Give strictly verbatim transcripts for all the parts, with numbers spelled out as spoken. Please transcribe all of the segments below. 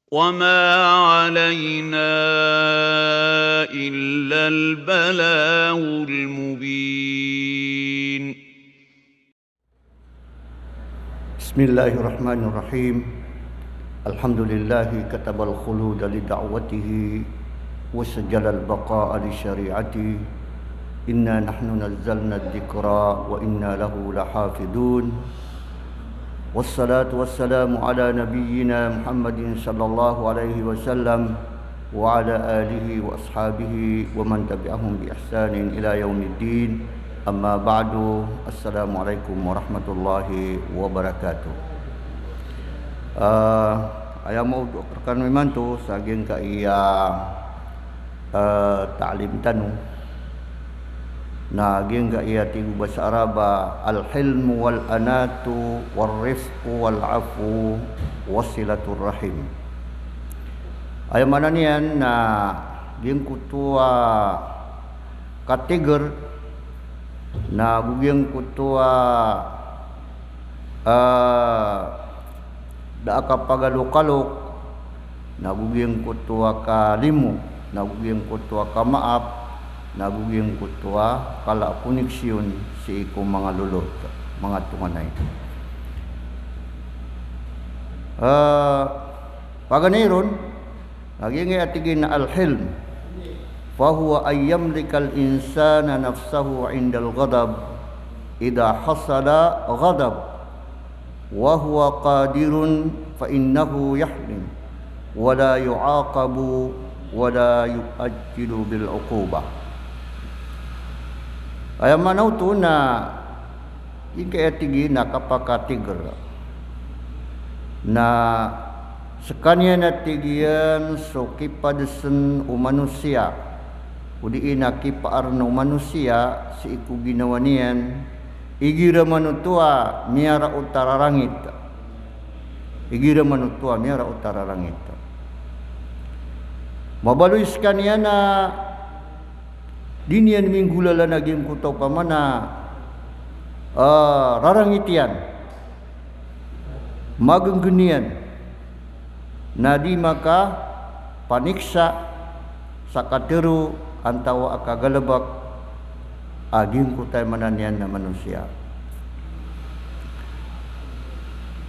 وما علينا إلا البلاغ المبين. بسم الله الرحمن الرحيم. الحمد لله كتب الخلود لدعوته وسجل البقاء لشريعته. إنا نحن نزلنا الذكر وإنا له لحافظون. والصلاة والسلام على نبينا محمد صلى الله عليه وسلم وعلى آله وأصحابه ومن تبعهم بإحسان إلى يوم الدين. أما بعد. السلام عليكم ورحمة الله وبركاته. Ah, aya mawdu' a pkhaadn imanto sa giyangkaya, ah, ta'lim tano. Na giyangkaya tig o basa Arab a al-hilmu wal-anatu war-rifqu wal-'afwu wa silatur rahim. Aya maana niyan na giyangkoto a katigr, na go giyangkoto a, ah, da a kapagalokalok, na go giyangkoto a kalimo, na go giyangkoto a kamaap, na go giyangkoto a kala a koneksiyon sii ko manga lolot, manga tonganay. Ah, paganay ron, na giyangkaya tig iyan a al-hilm, fahuwa an yamlikal insanu nafsahu indal ghadab, idha hasala ghadab, wa huwa qadirun fa innahu yahlim, wa la yu'aqabu, wa la yu'ajjalu bil uqubah. Aya maana oto na giyangkaya tig iyan a kapakatigr. Na skaniyan a tig iyan so kipadasn o manosiya, odi na kipaarn o manosiya sii ko ginawa niyan, igira man oto a miyaraot a rarangit. Igira man oto a miyaraot a rarangit. Mabaloy skaniyan a di niyan minggolalan a giyangkoto opama na, ah, rarangit iyan, magnggn iyan, na di makapaniksa sa katharo antawaa a kagalbk a giyangkoto aya maana niyan na manosiya.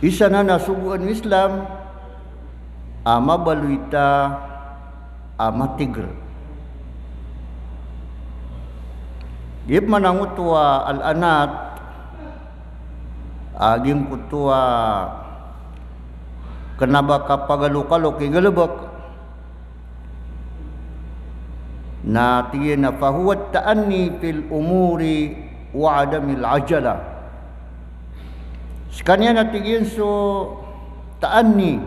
Isa nan a sogoan o Islam a mabaloy ta a matigr. Di pman angkoto a al-anat a giyangkoto a kna ba kapagalokalok i galbk. Na tig iyan a fahuwa ta'anni fil umuri wa adamil ajala. Skaniyan a tig iyan so ta'anni.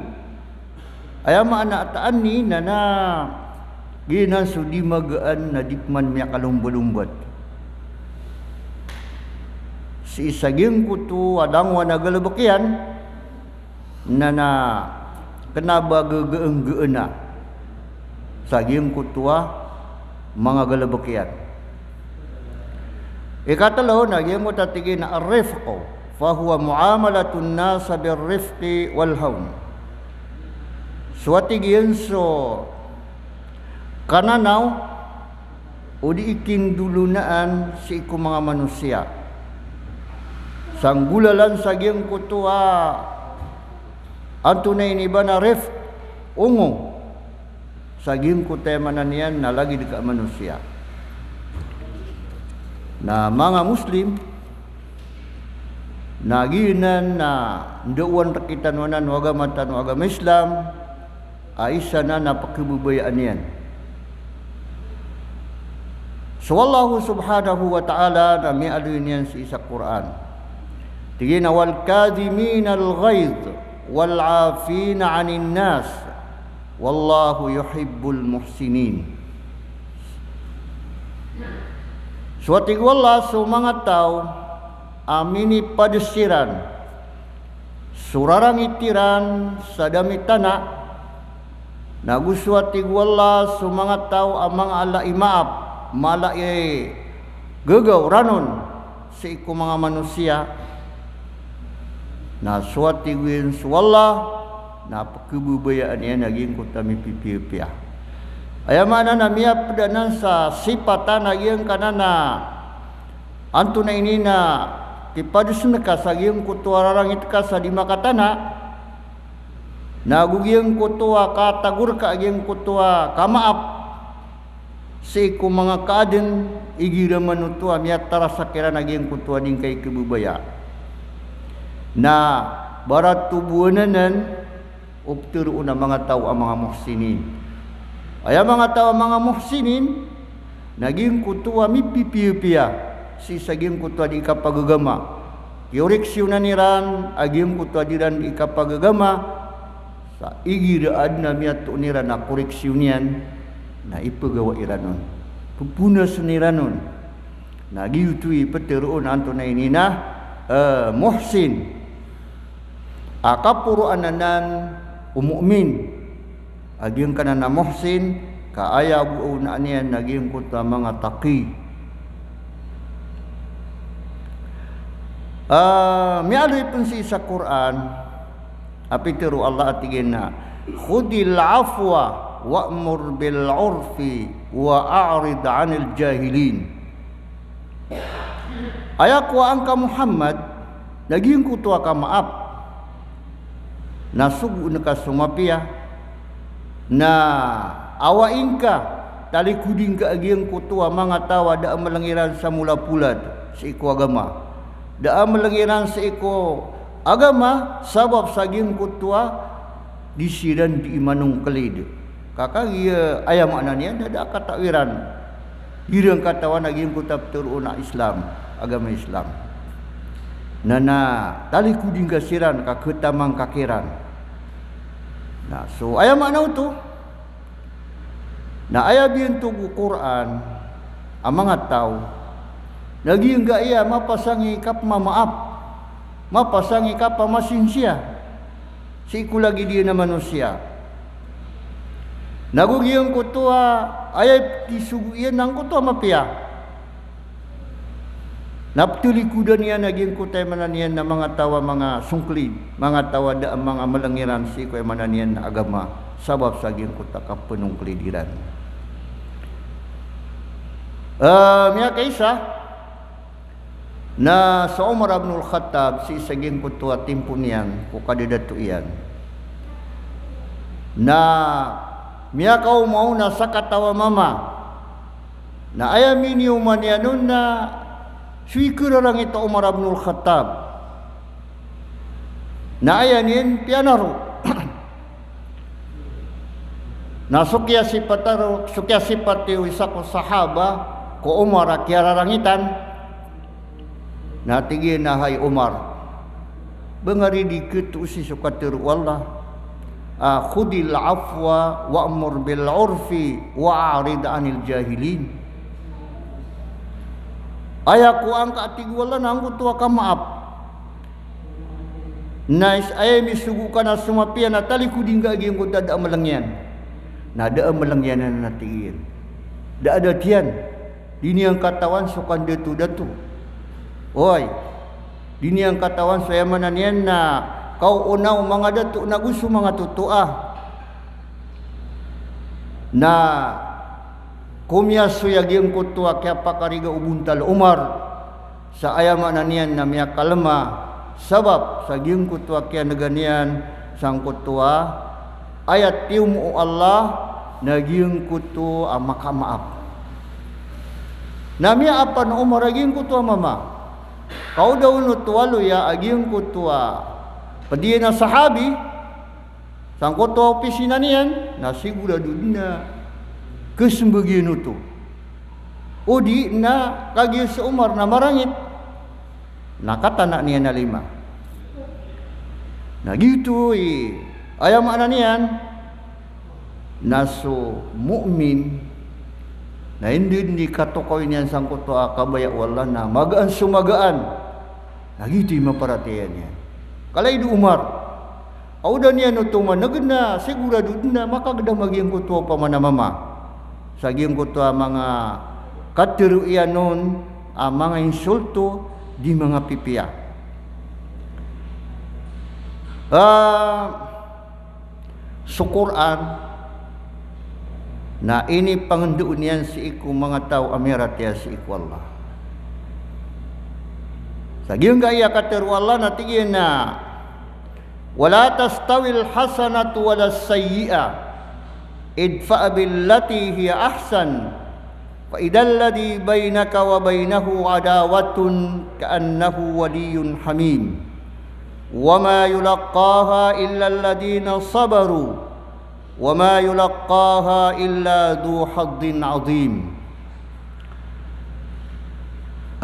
Aya maana a ta'anni na, na giyanan so di magaan na di pman miyakalombalombat sii sa giyangkoto a langowan a galbk iyan, na, na kna ba gagaenggaena sa giyangkoto a manga galbk iyan. Ikatlo na giyangkoto a tig iyan a ar-rifq, fahuwa muamalatun nas bir-rifqi wal-hawn. So a tig iyan so kananaw odi i kindolonaan sii ko manga manosiya. Sa nggolalan sa giyangkoto a antonaa ini ba na rifq, ongo. Sa giyangkoto aya maana niyan na lagid ka a manosiya. Na manga Muslim, na giyanan na ndaowan rktano anan o agama tano a agama Islam, a isa nan a pkhababayaan iyan so Allah subhanahu wa ta'ala na miyaaloy niyan sii sa Qur'an. Tig iyan a wal kadhiminal ghaidh wal 'afina 'anin nas wallahu yuhibbul muhsinin. So a tig o Allah so manga taw a minipadasiran so rarangit iran sa da mitana, na go so a tig o Allah so manga taw a manga ala i maap, mala i gagaw ranon sii ko manga manosiya, na so a tig iyan so Allah Na pkhababayaan iyan a giyangkoto a mipipiyapiya. Aya maana na miyapd anan sa sipatan a giyangkanan a antonaa ini na kipadosn ka sa giyangkoto a rarangit ka sa di makatana, na go giyangkoto a katago rka a giyangkoto a kamaap sii ko manga kaadn, igira man oto a miyatarasak iran a giyangkoto a di ngka ikhababaya. Na baratobowanan o ptharoon a manga taw a manga muhsinin. Aya manga taw a manga muhsinin na giyangkoto a mipipiyapiya sii sa giyangkoto a di kapagagama. Kiyoreksiyonan iran a giyangkoto a di ran di kapagagama, sa igira adn a miyatoon iran a koreksiyon iyan, na ipagawa iran on, pphonasn iran on. Na giyoto i ptharoon a antonaa ini na, eh, muhsin. A kaporoan anan o mu'min a giyangkanan a muhsin, ka aya bo a onaan iyan na giyangkoto a manga taqi. Ah, miyaaloy pn sii sa Qur'an a pitharo o Allah a tig iyan a, "Khudhil afwa wa'mur bil urfi wa a'rid 'anil jahilin." Aya kowaan ka Muhammad na giyangkoto a kamaap na sogoon ka so mapiya, na awai ngka, talikodi ngka a giyangkoto a manga taw a da a mlng iran sa molapolat sii ko agama. Da a mlng iran sii ko agama sabap sa giyangkoto a di siran di manongklid. Ka kagiya aya maana niyan na da a kataw iran. Iran katawan a giyangkoto a ptharoon a Islam, agama Islam. Na, na talikodi ngka siran ka khataman ka kiran. Na so aya maana oto na aya biyantog o Qur'an a manga taw na giyangkaya mapasang i kapmamaap, mapasang i kapamasinsiya sii ko lagid iyan a manosiya. Na go giyangkoto a aya i pthisogo iyan na angkoto a mapiya. Na pthalikodan iyan a giyangkoto a aya maana niyan na manga taw a manga songklid, manga taw a da a manga mlng iran sii ko aya maana niyan na agama, sabap sa giyangkoto a kapnongklid iran. Ah, miyakaisa, na so Umar ibnul Khattab, sii sa giyangkoto a timpo niyan ko kadadato iyan, na miyakaoma on a sakataw a mama. Na aya minioma niyan on na so ikararangit o Umar ibnul Khattab. Na aya niyan piyanaro na so kiyasipat aro, so kiyasipat o isa ko sahaba ko Umar a kiyararangitan, na tig iyan a, "Hay Umar, ba nga ri di khatoosi so katharo o Allah a, 'Khudhil afwa wa'mur bil urfi wa a'rid 'anil jahilin'?" Aya kowaan ka, tig o Allah, na angkoto a kamaap. Na isa, aya misogo ka na so mapiya na talikodi ngka a giyangkoto a da a mlng iyan. Na da a mlng iyan anan, tig iyan. Da a datiyan. Di niyan katawan so kandatodato. Oy. Di niyan katawan so aya maana niyan na kaoona o manga dato na go so manga totoa. Na komiyasoy a giyangkoto a kiyapakariga o bontal o Umar sa aya maana niyan na miyakalma, sabap sa giyangkoto a kiyanega niyan sangkoto a aya tiyomo o Allah na giyangkoto a makamaap. Na miyaapan o Umar a giyangkoto a mama. Ka o da on oto aloya a giyangkoto a pd iyan a sahabi sangkoto a opisina niyan, na sigorado dn a khasmbagian oto. O di na kagiya so Umar na marangit, na katana niyan a lima. Na giyoto i aya maana niyan na so mu'min na indi, indi katokawi niyan sangkoto a kabaya o Allah na magaan so magaan. Na giyoto i maparatiyaya niyan. Kala i do Umar, a o da niyan oto maneg na sigorado dn a makagdam a giyangkoto a opama na mama sa giyangkoto a manga katharo iyan on a manga insulto di manga pipiya. Ah, so Qur'an, na inipangndao niyan sii ko manga taw a miyaratiyaya sii ko Allah. Sa giyangkaya katharo o Allah na tig iyan a, "Wa la tastawil hasanatu wa las sayyi'ah, idfa' billati hiya ahsan, fa idhal ladhi baynaka wa baynahu adawatun ka'annahu waliyyun hamim. Wa ma yulaqqaha illa alladhina sabaru, wa ma yulaqqaha illa dhu hadhin adhim."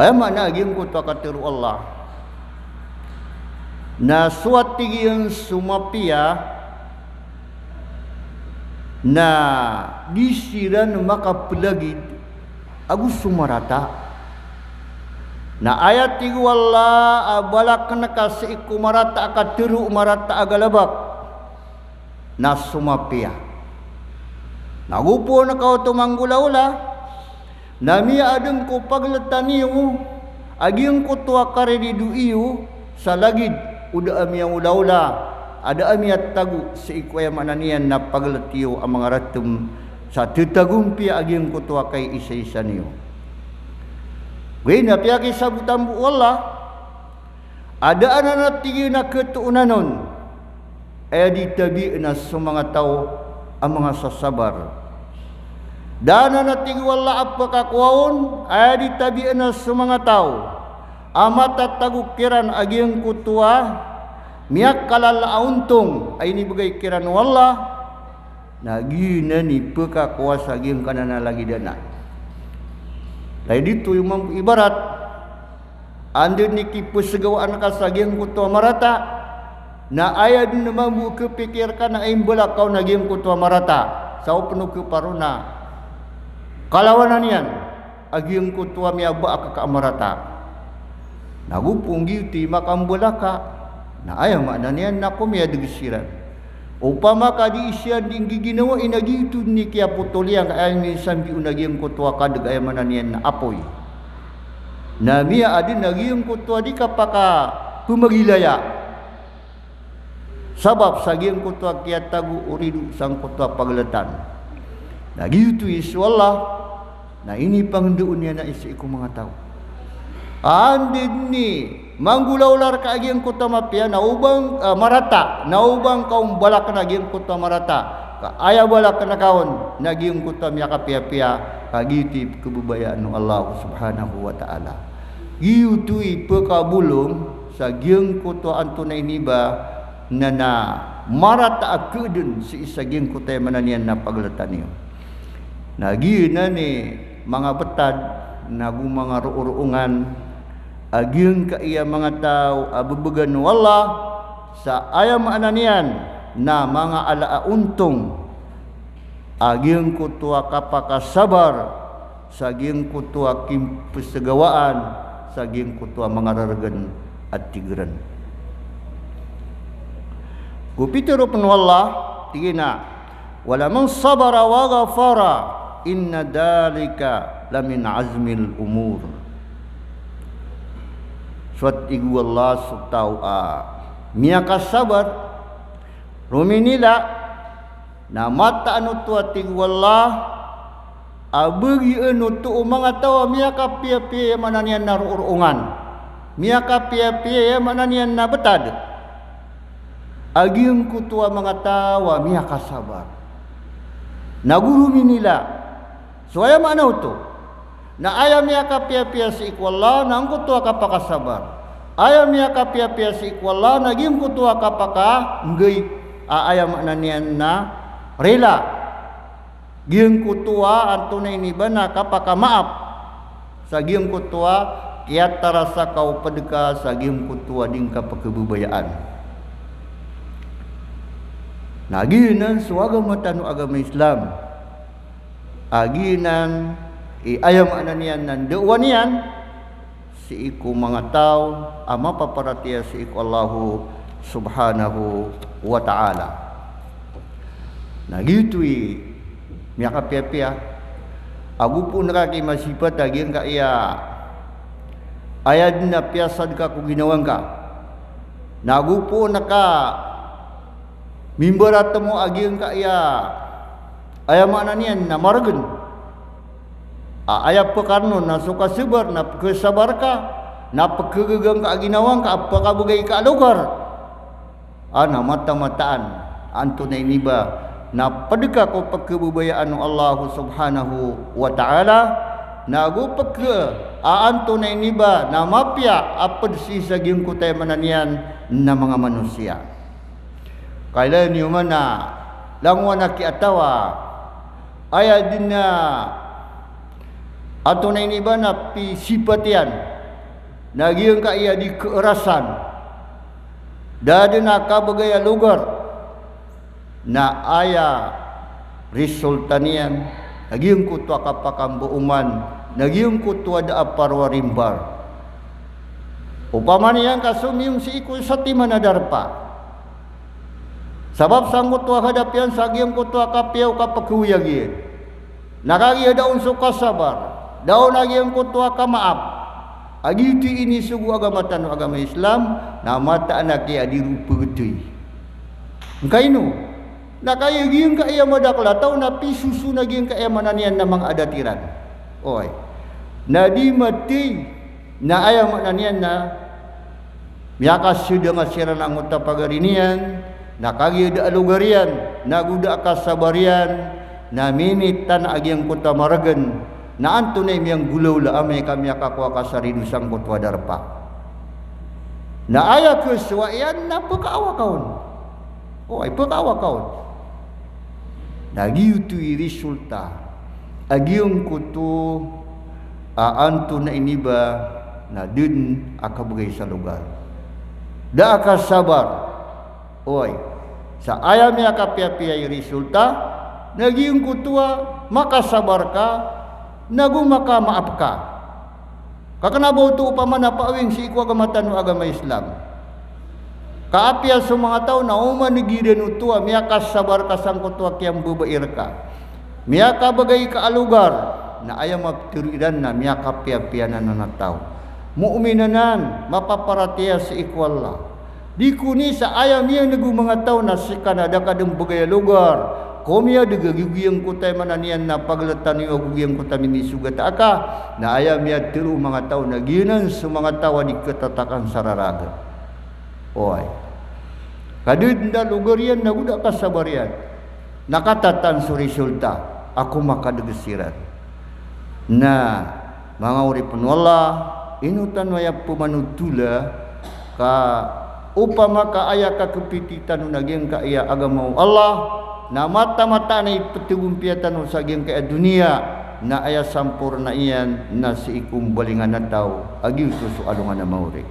Aya maana a giyangkoto a katharo o Allah na so, a tig iyan, so mapiya na di siran makaplagid ago so marata. Na aya tig o Allah a balakn ka sii ko marata a katharo, marata a galbk, na so mapiya. Na go pn ka oto manggolawla, na miyaadn ko pagltan iyo a giyangkoto a karidoay iyo sa lagid o da a miyaolawla, a da a miyatago sii ko, aya maana niyan na, paglt iyo a manga ratm sa ttagompiya a giyangkoto a kaisaisa niyo. Giya na piyakisabotan bo o Allah a da anan, a tig iyan, a khatoonan on, aya di tabiya na so manga taw a manga sasabar. Da anan, a tig o Allah, a pkakowa on, aya di tabiya na so manga taw a matatago kiran a giyangkoto a miyakalala a ontong a inibgay kiran o Allah, na giyanan i pkakowa sa giyangkanan a lagid anan. Lagid oto iyo mambo ibarat, anda dn i kipsgawaan ka sa giyangkoto a marata, na aya dn mambo a khapikir ka na imbalak ka on a giyangkoto a marata, sa o pn o khaparo na kalawanan iyan a giyangkoto a miyabak ka a marata. Na go pn giyoto i makambalak ka, na aya maana niyan na komiyadg siran. Opama ka di siran di nggiginawai na giyoto dn i kiyapotol iyan ka aya niyan sambi on a giyangkoto a kadg, aya maana niyan na apoy. Na miyaadn a giyangkoto a di kapakapmagilaya. Sabap sa giyangkoto a kiyatago o rido sangkoto a pagltan. Na giyoto i so Allah na inipangndao niyan a sii ko manga taw. Anda dn i manggolawla rka a giyangkoto a mapiya na o ba, ah, marata, na o ba ngka on balakn a giyangkoto a marata, ka aya balakn ka on na giyangkoto a miyakapiyapiya, ka giyoto i pkhababayaan o Allah subhanahu wa ta'ala. Giyoto i pkhabolong sa giyangkoto a antonaa ini ba na, na marata a kdn sii sa giyangkoto a, aya maana niyan na, pagltan iyo. Na giyanan i manga btad, na go manga rooroongan a giyangkaya manga taw a bbgan o Allah sa, aya maana niyan na, manga ala a ontong a giyangkoto a kapakasabar sa giyangkoto a kimpsgawaan, sa giyangkoto a manga rargn a tig iran. Go pitharo pn o Allah, tig iyan a, "Wa laman sabara wa ghafara, inna dhalika lamin azmil umur." So, a tig o Allah, so taw a miyakasabar, rominila, na mataan oto, a tig o Allah, a bagian oto o manga taw a miyakapiyapiya, aya maana niyan na, rooroongan. Miyakapiyapiya, aya maana niyan na, btad a giyangkoto a manga taw a miyakasabar. Na go rominila. So aya maana oto na aya miyakapiyapiya sii ko Allah na angkoto a kapakasabar. Aya miyakapiyapiya sii ko Allah na giyangkoto a kapakanggay, a aya maana niyan na rila. Giyangkoto a antonaa ini ba na kapakamaap sa giyangkoto a kiyatarasa ka o pd ka sa giyangkoto a di ngka pkhababayaan. Na giyanan so agama tano a agama Islam. A giyanan i, aya maana niyan na, ndaowan iyan sii ko manga taw a mapaparatiyaya sii ko Allah subhanahu wa ta'ala. Na giyoto i miyakapiyapiya. Ago pn ka kimasipat a giyangkaya aya dn a piyasad ka ko ginawa ngka. Na ago pn ka mimbaratemo a giyangkaya, aya maana niyan na maregen. A, aya pekarno na so kasabar, na pekesabar ka, na pekegaga ngka a ginawa ngka a pekabegay ka a logar. A, na mata-mataan, antonaa ini ba, na ped ka ko pekebabayaan o Allah subhanahu wa ta'ala, na go peke, a, antonaa ini ba, na mapiya a ped sii sa giyangkoto aya maana niyan na manga manosiya. Kailaya niyo man a langowan a kiyatawa, aya den a antonaa ini ba na pisipatiyan, na giyangkaya di keerasan, da den a kabegay a logar, na aya resulta niyan, na giyangkoto a kapakambooman, na giyangkoto a da a paroa rimbar. Opama niyan ka somiyong sii ko satiman a darpa. Sabap sangkoto a hadap iyan sa giyangkoto a kapiya o kapekeoyag iyan. Na kagiya da on so kasabar, da on a giyangkoto a kamaap. A giyoto i inisogo o agama tano a agama Islam, na mataan a kiya di ron pegetey. Ngkaino? Na kagiya giyangkaya madakel a taw na pisoson a giyangkaya maana niyan na manga adat iran. Oy. Na di matey, na aya maana niyan na miyakasedanga siran angkoto a pagari niyan, na kagiya da a logar iyan, na go da a kasabar iyan, na minitan a giyangkoto a maregen, na antonaa i miyanggolawla amay ka miyakakowa ka sa rido sangkoto a darpa. Na aya kesowa iyan na pekaawa ka on. Oy, pekaawa ka on. Na giyoto i resulta a giyangkoto a antonaa ini ba na den a kabegay sa logar. Da a kasabar. Oy. Sa aya miyakapiyapiya i resulta, na giyangkoto a makasabar ka, na go makamaap ka. Ka kena ba oto opama na paawing sii ko agama tano a agama Islam. Ka apiya so manga taw na oman igira oto a miyakasabar ka sangkoto a kiyambabai reka, miyakabegay ka a logar, na aya mapetero iran na miyakapiyapiya anan a taw. Mu'min anan, mapaparatiyaya sii ko Allah. Di ko ni sa aya miyaneg o manga taw na seka na da ka den begay a logar. Ko miyadeg a giyangkoto aya maana niyan na pageletan iyo a giyangkoto a mimisogat a aka. Na aya miyatero o manga taw na giyanan so manga taw a di ketatakan sa raraga. Oy. Ka den da logar iyan na go da kasabar iyan. Na katatan so resulta a ko makadeg siran. Na manga oripen o Allah, ino tano aya pemanotola ka opama ka aya kakepiti tano na giyangkaya agama o Allah, na mata-mataan a ipetagompiya tano sa giyangkaya doniya, na aya samporna iyan na sii ko mbalingan a taw a giyoto so alongan a maori.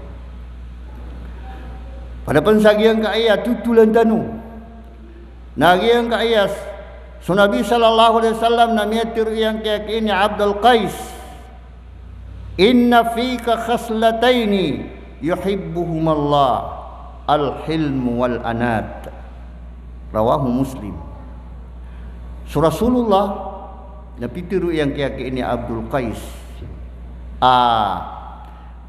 Padapen sa giyangkaya totolan tano. Na giyangkaya so Nabi sallallahu alaihi wasallam na miyatero iyan kiyakini Abdul Qais, "Inna fika khaslataini yuhibbuhumallah, al-hilm wal anat." Rawahu Muslim. So Rasulullah na pitero iyan kiyakini Abdul Qais. A,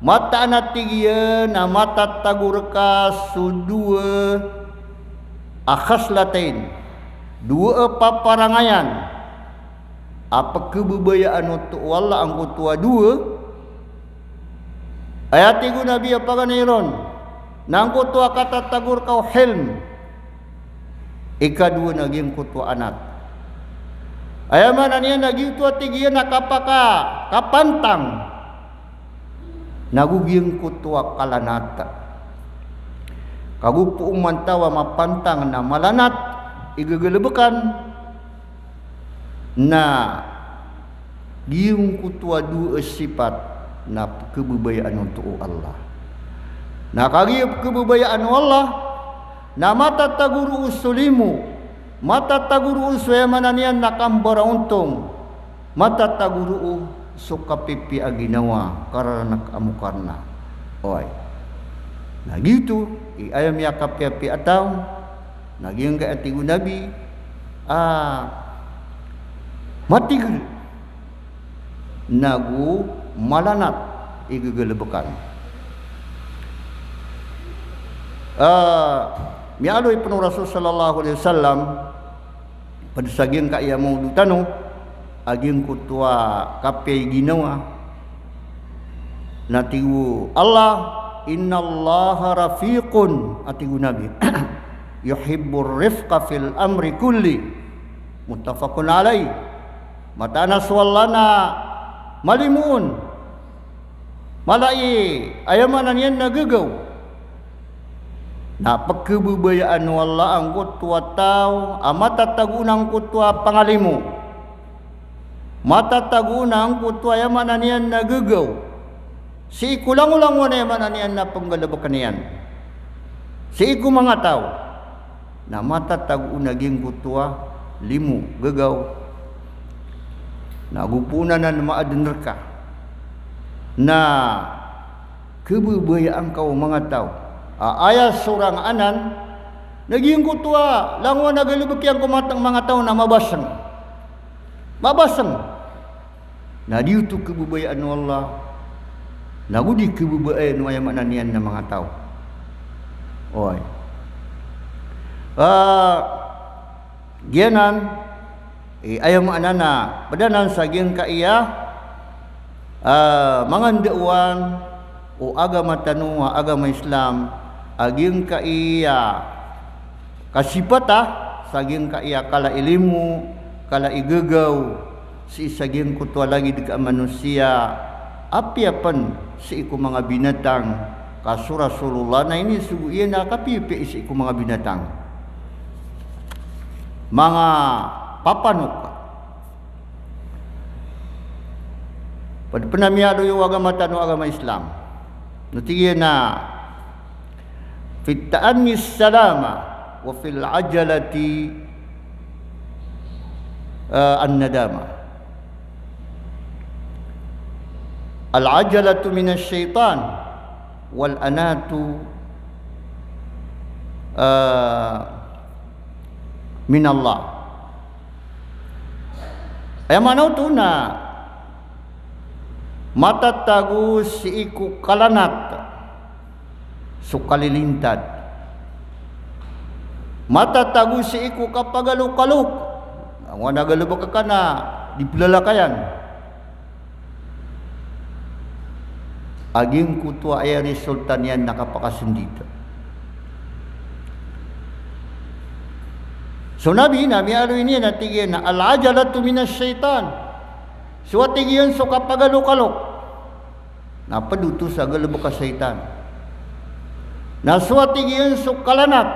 mataan a tig iyan a matatago reka so dowa a khaslatain, dowa a paparangayan a pekebabayaan oto o Allah angkoto a dowa. Aya tig o Nabi a paganay ron na angkoto a katatago reka o hilm, ikadowa na giyangkoto a anat. Aya maana niyan na giyoto a tig iyan a kapaka, kapantang, na go giyangkoto a kalanat. Kago pooman taw a mapantang na malanat i gegelebekan, na giyangkoto a dowa a sipat na pekebabayaan oto o Allah. Na kagiya pekebabayaan o Allah, na matatago roo so limo, matatago roo so aya maana niyan na kambaraontong, matatago roo so kapipiya a ginawa, kararanek a mokarna. Oy. Na giyoto i aya miyakapiyapiya a taw, na giyangkaya tig o Nabi a matigel na go malanat i gegelebekan. A, Miyaaloy pn o Rasul sallallahu alaihi wasallam, pd sa giyangkaya mawdu tano, a giyangkoto a kapiya i ginawa, na tig o Allah, "Innallaha rafiqun," a tig o Nabi, "yuhibbur rifqa fil amri kulli." Muttafaqun alaih. Mataan a so Allah na malimo on. Mala i, aya maana niyan na gagaw. Na pkhababayaan o Allah angkoto a taw a matatago on angkoto a pangalimo. Matatago on angkoto a, aya maana niyan na gagaw. Sii ko langolangon, aya maana niyan na pnggalbkn iyan. Sii ko manga taw. Na matatago on a giyangkoto a limo, gagaw. Na go pn anan maadn rka na khababayaan ka o manga taw a aya sorang anan, na giyangkoto a langon a galbk iyan ko mata-, manga taw na mabasng. Mabasng. Na di oto khababayaan o Allah. Na go di khababayaan o, aya maana niyan na manga taw. Oway. Ah, giyanan, eh, aya maana na, pd anan sa giyangkaya, ah, manga ndaowan o agama tano a agama Islam, a giyangkaya kasipata, sa giyangkaya kala i limo, kala i gagaw, sii sa giyangkoto a lagid ka a manosiya, apiya pn sii ko manga binatang, ka so Rasulullah na inisogo iyan a kapiyapiya i sii ko manga binatang. Manga papanok. Pd pn a miyaaloy o agama tano a agama Islam. Na tig iyan a, "Fit ta'anni salama, wa fil ajalati, eh, an-nadama." Al-ajalatu minash shaytan, wal anatu, eh, minallah. Aya maana oto na matatago sii ko kalanat so kalilintad. Matatago sii ko kapagalokalok. Angkoto a galbk ka na di plalakayan. A giyangkoto a aya resulta niyan na kapakasndit. So Nabi na miyaaloy niyan a tig iyan a, "Al-ajalatu minash shaytan." So a tig iyan so kapagalokalok, na pd oto sa galbk a shaytan. Na so a tig iyan so kalanat,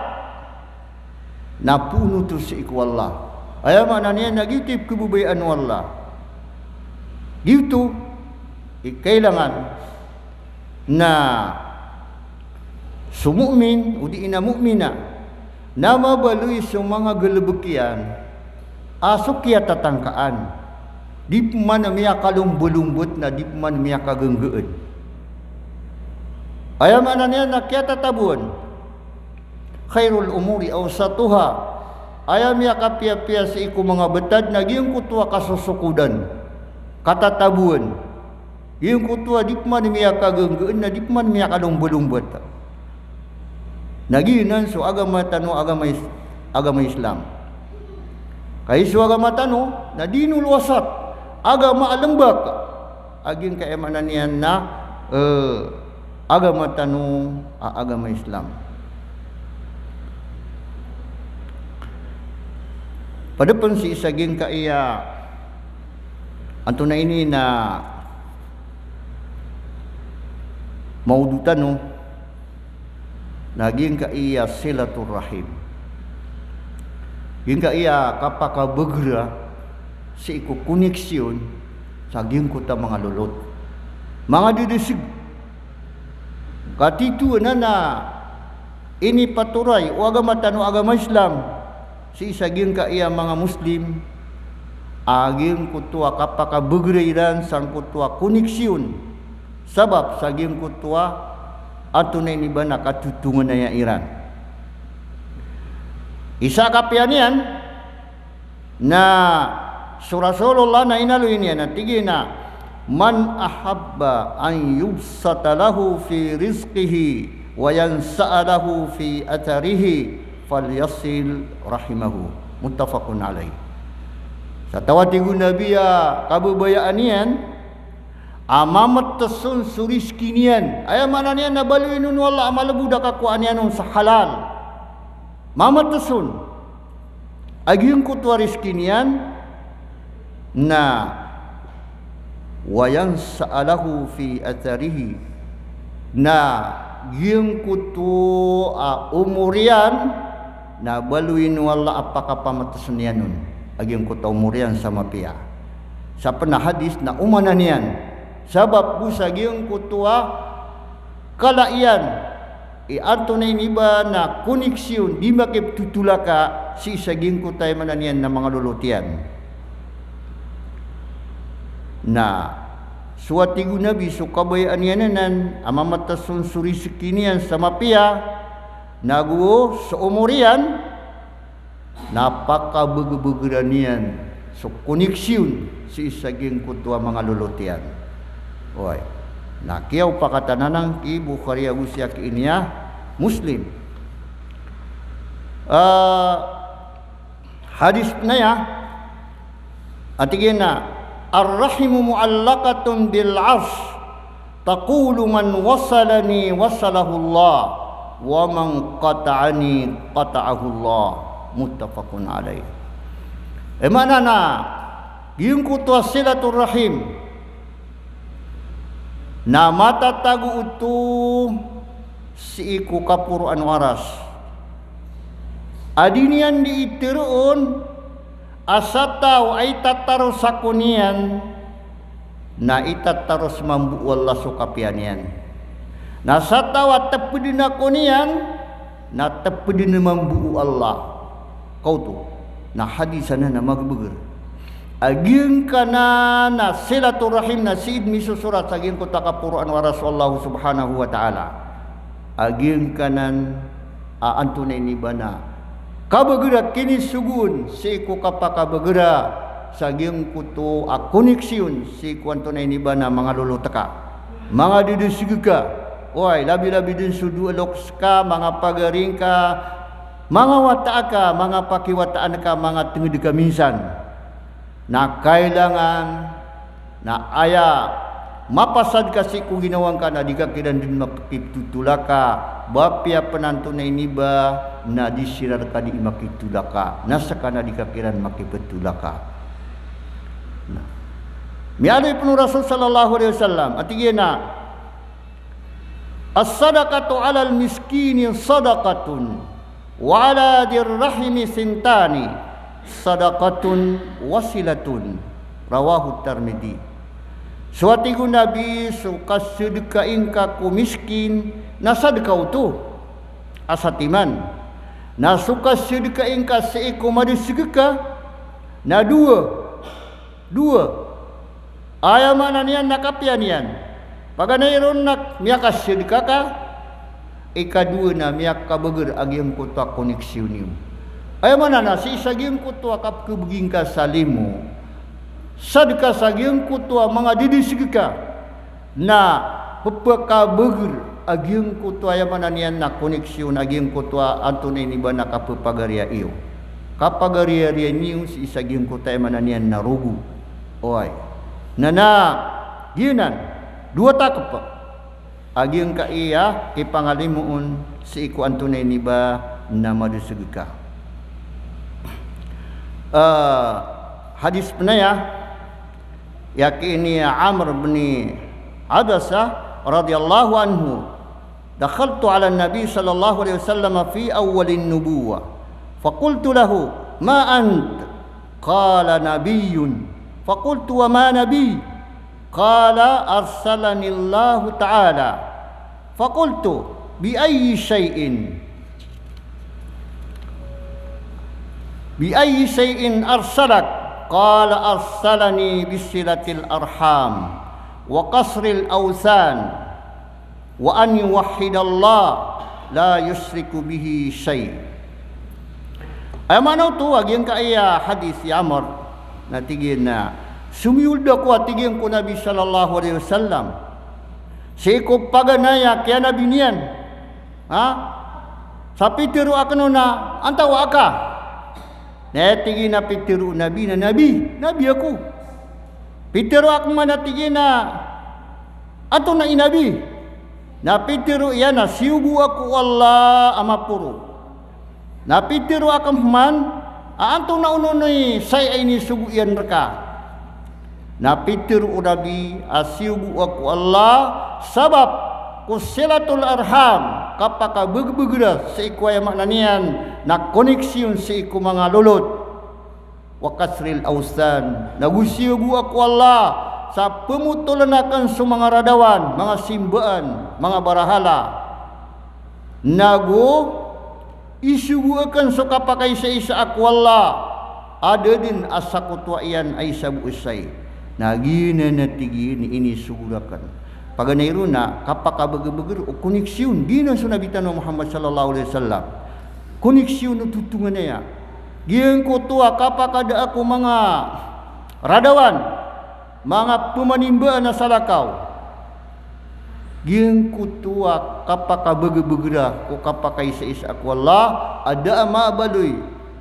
na poon oto sii ko Allah. Aya maana niyan na giyoto i pkhababayaan o Allah. Giyoto i kailangan na so mu'min, odi na mu'mina, na mabaloy so manga galbk iyan a so kiyatatangkaan. Di pman miyakalombalombot na di pman miyakagnggaan. Aya maana niyan na kiyatataboan. Khairul umuri awsatuha. Aya miyakapiyapiya sii ko manga btad na giyangkoto a kasosokodan, katataboan. Giyangkoto a di pman miyakagnggaan na di pman miyakalombalombot. Na giyanan so agama tano a agama Is-, agama Islam. Kagiya so agama tano na dinul wasat, agama a lmbak. A giyangkaya maana niyan na, eh, agama tano a agama Islam. Pd pn sii sa giyangkaya, antonaa ini na mawdu tano, na giyangkaya silatur rahim. Giyangkaya kapakabagra sii ko koneksyon sa giyangkoto a manga lolot, manga ddeseg. Ka tito anan a inipatoray o agama tano a agama Islam sii sa giyangkaya manga Muslim, a giyangkoto a kapakabagra iran sangkoto a koneksyon, sabap sa giyangkoto a antonaa ini ba na katotonganaya iran. Isa a kapiya niyan na so Rasulullah na inaloy niyan a tig iyan a, "Man ahabba an yubsata lahu fi rizqihi wa yansa'a lahu fi atharihi, falyasil rahimahu. Muttafaqun alaih. Sa taw a tig o Nabi a kababayaan iyan a mametes on so rizki niyan. Aya maana niyan na baloyin on o Allah a malebod a kakowaan iyan on sa halal. Mametes on a giyangkoto a rizki niyan, na wa yansa'a lahu fi atharihi, na giyangkoto a omor iyan na baloyin o Allah a pakapametesen iyan on a giyangkoto a omor iyan sa mapiya. Sa pena hadis na omanan iyan, sabap bo sa giyangkoto a kala iyan i antonaa ini ba na koneksiyon di makiptotolaka sii sa giyangkoto a aya maana niyan na manga lolot iyan. Na so a tig o Nabi so kabayaan iyan anan a mametes on so rizki niyan sa mapiya, nago so omor iyan, na pakabegebegeran iyan so koneksiyon sii sa giyangkoto a manga lolot iyan. Oway. Na kiyaopakatan anan ki Bukhari ago si aki ini a Muslim. Ah, hadis pen aya a tig iyan a, "Ar-rahimu mu'allaqatun bil arsh." Taqulu, "Man wasalani wasalahullah, wa man qata'ani qata'ahullah." Muttafaqun alaih. Aya maana na giyangkoto a silaturrahim na matatago oto sii ko kaporoan o Aras. A di niyan di iteroon a sa taw a itataros ako niyan na itataros mambo o Allah so kapiya niyan. Na sa taw a tepeden ako niyan, na tepeden mambo o Allah. Kaoto, na hadis anan a magebeger. A giyangkanan a silaturrahim na sii dn misosorat sa giyangkoto a kaporoan o Aras o Allah subhanahu wa ta'ala. A giyangkanan a antonaa ini ba na kabeger a kinisogoon sii ko kapakabeger a sa giyangkoto a koneksiyon sii ko antonaa ini ba na manga lolot ka, manga dedeseg ka, oway, labi-labi dn so dowa loks ka, manga pagari ngka, manga wata ka, manga pakiwataan ka, manga tenged ka minsan. Na kailangan na aya mapasad ka sii ko ginawa ngka na di ka kiran dn makiptotolaka, ba apiya pen antonaa ini ba na di siran ka di makitolaka, na seka na di ka kiran makiptotolaka. Na miyaaloy pen o Rasul sallallahu alaihi wasallam a tig iyan a, "As-sadaqatu alal miskini sadaqatun, wa ala dhir rahimi thintani, sadaqatun wa silatun." Rawahu Tirmidhi. So a tig o Nabi, so kasedeka ingka ko miskin na sadeka oto a satiman. Na so kasedeka ingka sii ko madeseg ka na dowa. Dowa. Aya maana niyan na kapiya niyan. Paganay ron na miyakasedeka ka, ikadowa na miyakabeger a giyangkoto a koneksiyon iyo. Aya maana na sii sa giyangkoto a kapkebegi ngka sa limo, sadeka sa giyangkoto a manga dedeseg ka, na pepakabeger a giyangkoto a aya maana niyan na koneksiyon a giyangkoto a antonaa ini ba na kapepagariya iyo. Kapagariya-riya niyo sii sa giyangkoto a aya maana niyan na rogo. Oway. Na, na giyanan, dowa takep a giyangkaya kipangalimoon sii ko antonaa ini ba na madeseg ka. Ah, hadis pen aya, aya ki ini Amr bin Abasa radhiyallahu anhu, "Dakhaltu ala Nabi sallallahu alaihi wasallam fi awwalin nubuwah. Faqultu lahu, 'Ma ant?' Qala, 'Nabiyyun.' Faqultu, 'Wa ma nabiy?' Qala, 'Arsalanillahu ta'ala.' Faqultu, 'Bi ayyi shay'in, bi ayyi shay'in arsalak?' Qala, 'Arsalani bisilatil arham wa qasril awthan wa an yuwahhidallaha la yushriku bihi syai'.'" Aya maana oto a giyangkaya hadis i Amr na tig iyan a somiyold ako a tig iyan ko Nabi sallallahu alaihi wasallam sii ko paganay a kiyanabi niyan. Ha? Sa pitharo akn on a antawa ka? Na tig iyan a pitharo o Nabi na Nabi, Nabi ako. Pitharo akn man a tig iyan a antonaa i Nabi? Na pitharo iyan a siyogo ako o Allah a maporo. Na pitharo akn man a antonaa on i saya a inisogo iyan rka? Na pitharo o Nabi a siyogo ako o Allah sabap ko silatul arham, kapakabgabgra sii ko aya maana niyan na koneksiyon sii ko manga lolot. Wa kasril awthan, nago siyogo ako o Allah sa pmotoln akn so manga radawan, manga simbaan, manga barahala. Nago isogo akn so kapakaisaisa ako o Allah a da dn a sakotowa iyan a isa bo isa i. Na giyanan a tig iyan i inisogo rakn. Paganay ron na kapakabgabgr o koneksiyon, giyanan so Nabi tano a Muhammad sallallahu alaihi wasallam. Koneksiyon o totonganaya. Giyangkoto a kapakadaa ko manga radawan, manga pmanimbaan a salakaw. Giyangkoto a kapakabgabgra ko kapakaisaisa ako o Allah a da a maabaloy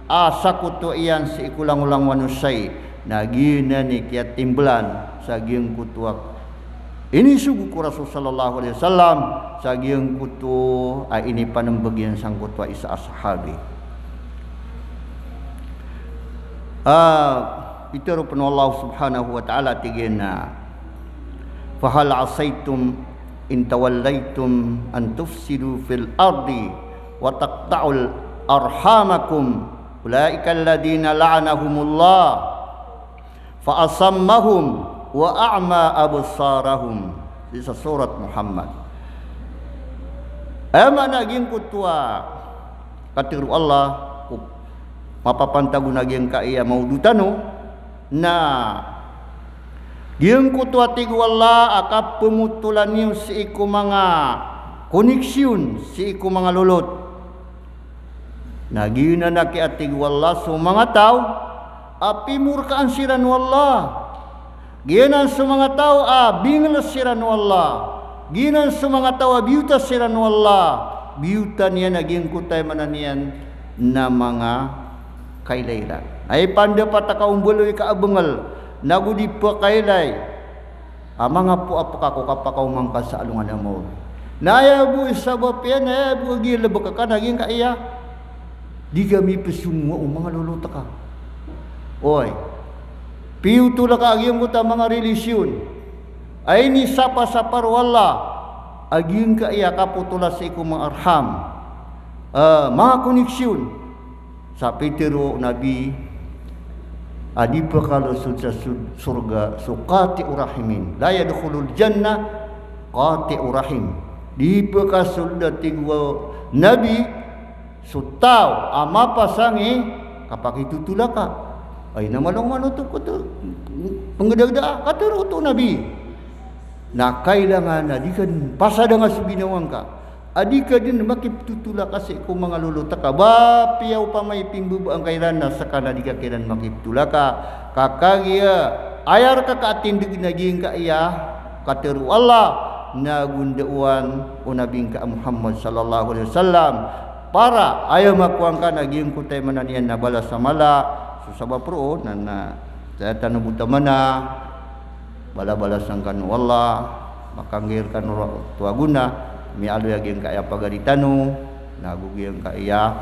a sakotowa iyan sii ko langolangowan o isa i. Na giyanan i kiyatimblan sa giyangkoto a inisogo ko Rasul sallallahu alaihi wasallam sa giyangkoto a inipanmbag iyan sangkoto a isa a sahabi. Ah, pitharo pn o Allah subhanahu wa ta'ala, tig iyan a, "Fahal asaytum in tawallaytum an tufsidu fil ardi wa taqta'u arhamakum, ulaika alladhina la'anahumullah, fa asammahum wa a'ma absarahum." Sii sa surat Muhammad. Aya maana giyangkoto a katharo o Allah ko mapapantag on a giyangkaya mawdo tano, na giyangkoto a tig o Allah a kapmotolan iyo sii ko manga koneksiyon sii ko manga lolot. Na giyanan a kiyatig o Allah so manga taw a pimorkaan siran o Allah. Giyanan so manga taw a bingls siran o Allah. Giyanan so manga taw a biyota siran o Allah. Biyota niyan a giyangkoto a aya maana niyan na manga kailay iran. Ay pandapat a ka o mbaloy ka a bngl, nago di pkailay a manga poon a pkha ko kapakaoma ngka sa alongan a maori. Na aya bo i sabap iyan, aya bo a gii lbk ka na giyangkaya di ka mipsongowa o manga lolot ka. Oy. Piyotol ka a giyangkoto a manga relasyon a inisapasapar o Allah a giyangkaya kapotola sii ko manga arham. Ah, manga koneksiyon. Sa pitharo o Nabi a di pkalosold sa sor-, sorga so qati'u rahimin. La yadkhulul jannah qati'u rahim. Di pkasold, a tig o Nabi, so taw a mapasang i kapakitotolaka. Ay, na malong manoto ko to. Pnggdagda, katharo oto o Nabi. Na kailangan a di ka dn pasadanga so ginawa ngka a di ka dn makiptotolaka sii ko manga lolot ka. Ba apiya opama i pimbabaa ngka iran na ska na di ka kiran makiptotolaka. Ka kagiya aya rka katindg na giyangkaya katharo o Allah, na gondaowan o Nabi ngka a Muhammad sallallahu alaihi wasallam. Para aya makowa ngka na giyangkoto a aya maana niyan na balas a mala. So sabap roo na, na saya tano bo tamana. Balabalasan kano o Allah, makanggay rkano oto a gona, miyaaloy a giyangkaya pagari tano, nago giyangkaya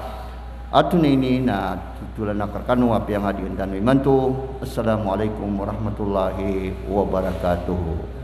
ato na ini na totolan akn rkano a piyangadian tano imanto. Assalamu alaikum warahmatullahi wabarakatuh.